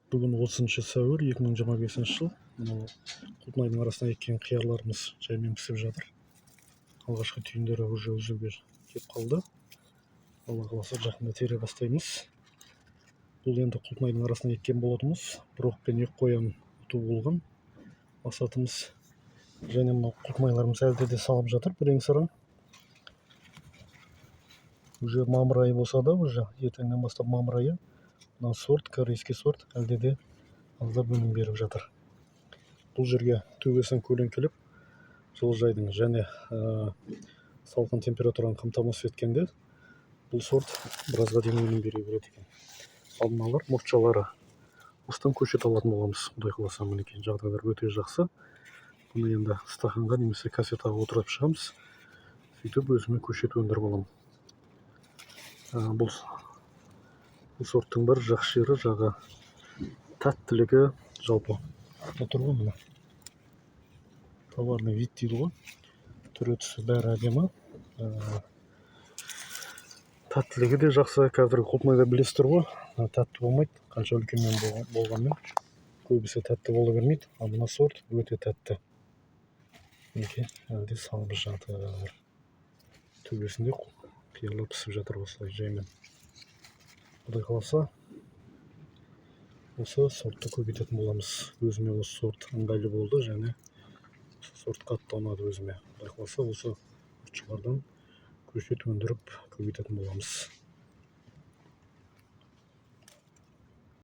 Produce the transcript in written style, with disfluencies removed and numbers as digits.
Бүгін 30 сәуір 2025 жыл. Мынау құлпынайдың арасына еккен қиярларымыз жаймен пісіп жатыр. Алғашқы түйіндері уже үзуге кеп қалды. Алла қаласа, жақында тере бастаймыз. Бұл енді құлпынайдың арасына еккен болатынбыз. Бір оқпен екі қоян ұту болған мақсатымыз. Және мынау құлпынайларымыз әлде де салып жатыр бірең сараң. Уже мамыр айы болса да, уже ертеңнен бастап мамыр айы, мына сорт, корейский сорт, әлде де аздап өнім беріп жатыр. Бұл жерге төбесін көлеңкелеп, жылыжайдың және салқын температураны қамтамасыз еткенде, бұл сорт біразға дейін өнім бере береді екен. Ал мыналар мұртшалары, осыдан көшет алатын боламыз, құдай қаласа. Мінекей, жағдайлар өте жақсы. Бұны енді стақанға немесе кассетаға отырып шығамыз, сөйтіп өзіме көшет өндіріп аламын. Бұл сорттың бір жақсы жері жағы тәттілігі. Жалпы тұр ғой, міне, товарный вид дейді ғой, түрі түсі бәрі әдемі. Тәттілігі де жақсы. Қазіргі құлпынайда, білесіздер ғой, тәтті болмайды. Қанша үлкенмен болғанмен, көбісі тәтті бола бермейді. Ал мына сорт өте тәтті. Мінекей, әлі де салып жатыр. Төбесінде қиярлар пісіп жатыр осылай жаймен. Құдай қаласа, осы сортты көбейтетін боламыз. Өзіме осы сорт ыңғайлы болды және осы сорт қатты ұнады өзіме. Құдай қаласа, осы ұртшылардан көшет өндіріп, көбейтетін боламыз.